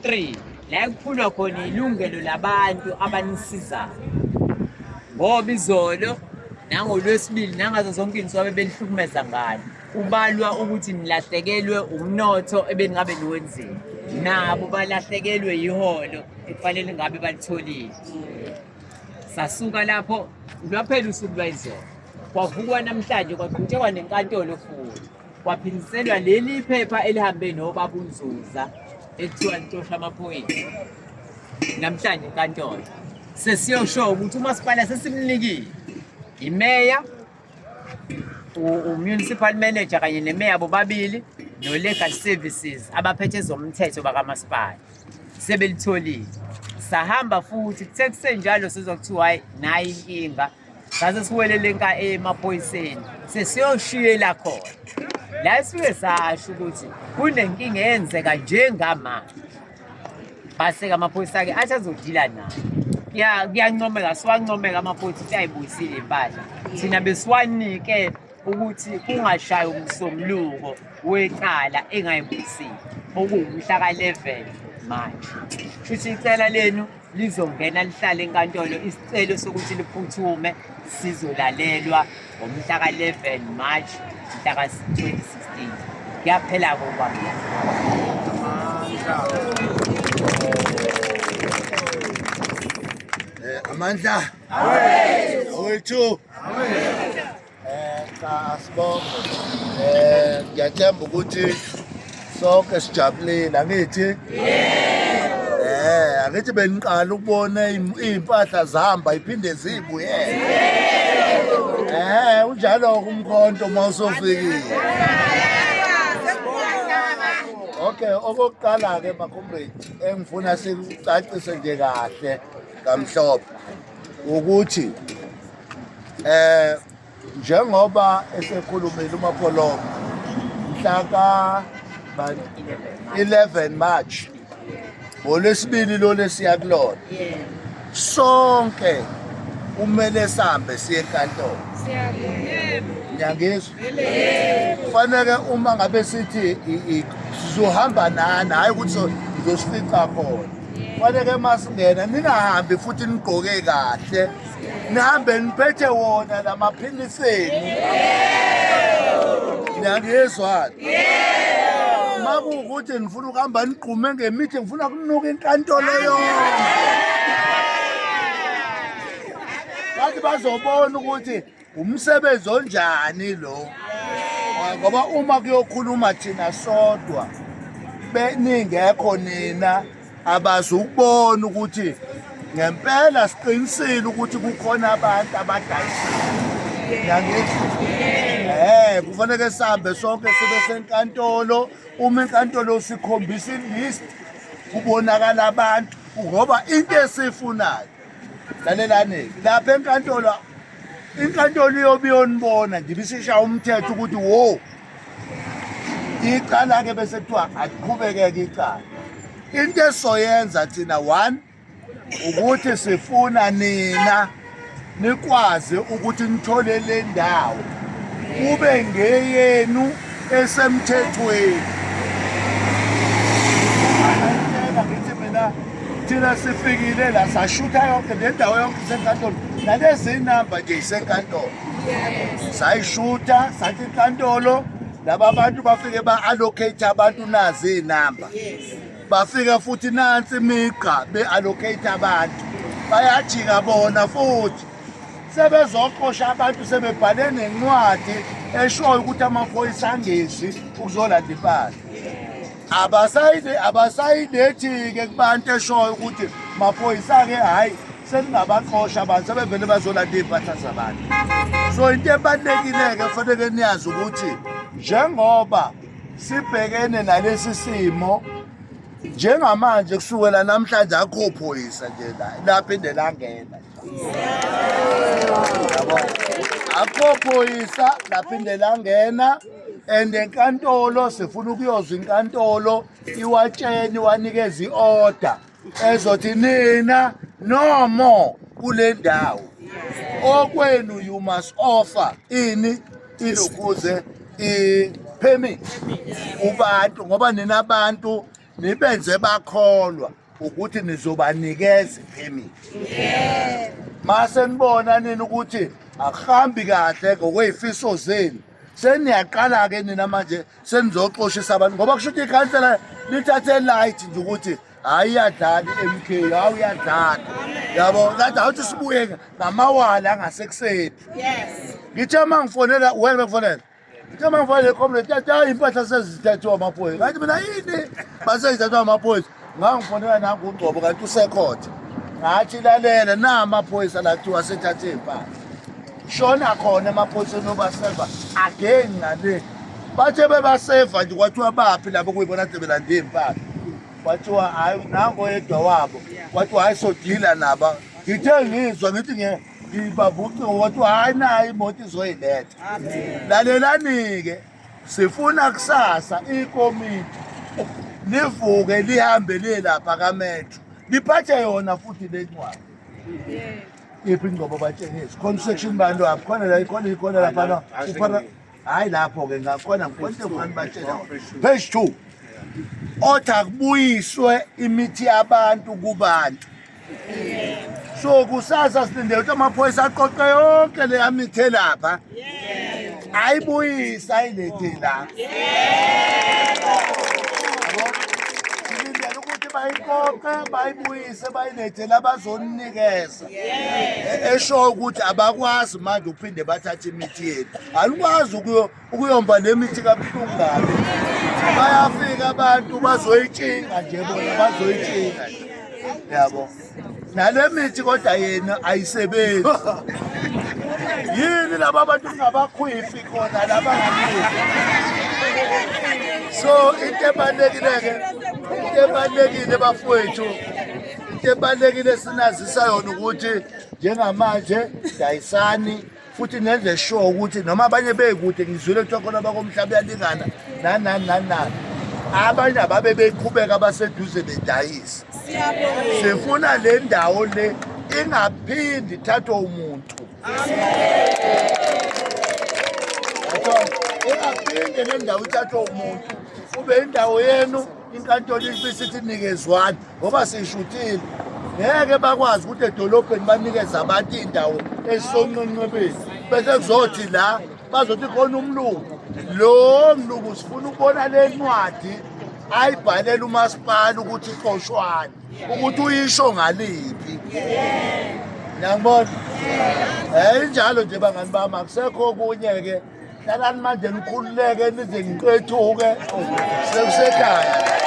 3 la ekuphulwa khona ilungelo labantu abanisizayo ngoba izolo nangolwesibili nangazo zonke iy'nsuku abebenihlukumeza ngalo kubalwa ukuthi nilahlekelwe umnotho ebeningabe niwenzile nabo balahlekelwe yiholo ekufanele ngabe balitholile. Sasuka lapho lwaphela usuku lwayizolo, kwavukwa namhlanje kwaqhutshekwa nenkantolo futhi kwaphindiselwa leli phepha elihambe nobaba uNzuza ekuthiwa lixosha amaphoyisa namhlanje enkantolo. Sesiyosho ukuthi umasipala sesimnikile imeya, u-municipal manager kanye nemeya bobabili no-legal services abaphethe ezomthetho bakamasipala sebelitholile. Sahamba futhi kuthe kusenjalo sizwa kuthiwa hhayi nayi inkinga, sase siwelele nka emaphoyiseni sesiyoshiyela khona la esifike sasho ukuthi kunenkinga eyenzeka njengamanje. Baseka amaphoyisa-ke athi azodila nayo. Kuyancomeka, siwancomeka amaphoyisa ukuthi ayibuyisile impahla. Thina besiwanike ukuthi kungashayi umsombuluko wecala engayibuyisile okuwumhla ka-11 manje. Shuthi icala lenu lizongena lihlale enkantolo, isicelo sokuthi liphuthume sizolalelwa ngomhla ka-11 March mhla ka-2016. Kuyaphela-ke okwami. Amandla awethu. Cha, asibonge. Ngiyathemba ukuthi sonke sijabulile, angithi? Yebo. Angithi beniqala ukubona iy'mpahla zihamba iphinde zibuyele. Unjalo-ke umkhonto uma usufikile. Okay, okokuqala-ke ma-comrade engifuna sikucacise nje kahle kamhlophe ukuthi njengoba esekhulumile uMapholoba mhla ka 11 March ngolwesibili lo lesiya kulona, sonke kumele sihambe siye enkantolo. Ngiyangizwa? Kufanele uma ngabe sithi sizohamba nani, hhayi ukuthi ngizosifica khona. Kufanele uma singena ningahambi futhi nigqoke kahle, nihambe niphethe wona la maphilisi enu. Niyangizwa? Uma kuwukuthi nifuna ukuhamba nigqume ngemithi, ngifuna kunuka inkantolo yonke. Bathi bazobona ukuthi umsebenzi onjani lo, ngoba uma kuyokhuluma thina sodwa beningekho nina, abazukubona ukuthi ngempela siqinisile ukuthi kukhona abantu abadayisile. Ngiyangizwa? Kufanele sihambe sonke sibe senkantolo. Uma inkantolo sikhombisa i-list kubonakala abantu, ngoba into esifunayo, lalelani lapha enkantolo, inkantolo iyobe iyonibona nje ibisishaya umthetho ukuthi wo icala-ke, bese kuthiwa aqhubekeke icala. Into esizoyenza thina, one, ukuthi sifuna nina nikwazi ukuthi nithole le ndawo kube ngeyenu esemthethweni. Ngithi mina thina sifikile la sashutha yonke le ndawo yonke isenkantolo, nalezi namba nje isenkantolo sayishutha, sathi inkantolo laba bantu bafike ba-allocate abantu nazi iy'namba, bafika futhi nansi imigqa be-allocate abantu, bayajika bona futhi sebezoxosha abantu sebebhale nencwadi eshoyo ukuthi amaphoyisa angezi ukuzolanda impahla. Abasayilethi-ke kubantu eshoyo ukuthi maphoyisa-ke hhayi seningabaxosha abantu sebevele bazolanda iy'mpahla zabantu. So into ebalulekile-ke kufanele niyazi ukuthi njengoba sibhekene nalesi simo njengamanje, kusukela namhlanje akho phoyisa nje la laphinde langena, yabo, akho phoyisa laphinde langena. And enkantolo sifuna ukuyozwa inkantolo iwatsheni iwanikeza i-order ezothi nina no more kule ndawo, okwenu you must offer ini ilokuze i-permit kubantu, ngoba nina abantu Nibenze bakholwa ukuthi nizobanikeza iphemiti. Mase nibona nini ukuthi akuhambi kahle ngokwey'fiso zenu, seniyaqala-ke nina manje senizoxoshisa abantu, ngoba kusho ukuthi ikhansela lithathe light nje ukuthi hhayi iyadlala i-M K, hhayi uyadlala, yabo. Kanti awuthi sibuye ngamawala angasekuseni. Ngithe uma ngifonela wena, bekufonela, ngithe uma ngifonela i-comrade, yathi hayi impahla sezithathiwa amaphoyisa. Ngathi mina yini basezithathwa amaphoyisa? Ngangifonela nangu uNgcobo, kanti usekhotha. Ngathi lalela, na amaphoyisa la kuthiwa sethathe iy'mpahla, shona khona emaphoyiseni obaseva again ngale. Bathe bebaseva nje, kwathiwa baphi labo kuyibona kade belande iy'mpahla? Kwathiwa hhayi, nango oyedwa wabo. Kwathiwa hhayi, sodila naba. Ngithe ngizwa ngithi ngibamba ucingo, kwathiwa hhayi, nayo imoto izoyiletha. Lalelani-ke, sifuna kusasa ikomiti livuke lihambe liye lapha kaMetro, liphathe yona futhi le ncwadi. Iphi ingcobo batshengise khona section bantu apho khona la, khona ikhona lapha uphara, hayi lapho-ke ngakhona ngikhona ngifuna batshela page 2 othi akubuyiswe imithi yabantu kubantu. So kusasa silinde ukuthi amaphoyisa aqoqe yonke leya mithi elapha, ayibuyise, ayilethe la. Silindele ukuthi bayiqoqe, bayibuyise, bayilethe la, bazonikeza esho ukuthi abakwazi manje ukuphinde bathathe imithi yethu. Alikwazi ukuyomba nemithi kabuhlungu kabi. Bayafika abantu bazoyitshinga nje bona, bazoyitshinga nje, yabo, nale mithi, kodwa yena ayisebenzi. Yini laba bantu kungabakhwifi khona laba ngakhwifi? So into ebalulekile-ke, into ebalulekile bafowethu, into ebalulekile sinazisa yona ukuthi njengamanje dayisani futhi nenze sure ukuthi noma abanye bekude, ngizwile kuthiwa khona bakomhlaba uyalingana nani nani nani nani, abanye ababe beqhubeka abaseduze bedayisa. Sifuna le ndawo le ingaphindi ithathwe umuntu, ingaphinde le ndawo ithathwe umuntu, kube indawo yenu. Inkantolo ibisithi nikezwani, ngoba sishuthile, ngeke bakwazi ukuthi edolobheni banikeze abantu iy'ndawo ezisonqenqebeni, bese kuzothi la bazothi khona umlungu. Lo mlungu sifuna ukubona le ncwadi ayibhalela umasipala ukuthi ixoshwane, ukuthi uyisho ngaliphi. Ngiyangibona injalo nje bangani bami, akusekho okunye-ke. Hlalani manje nikhululeke nize ngiqethuke, sekusekhaya.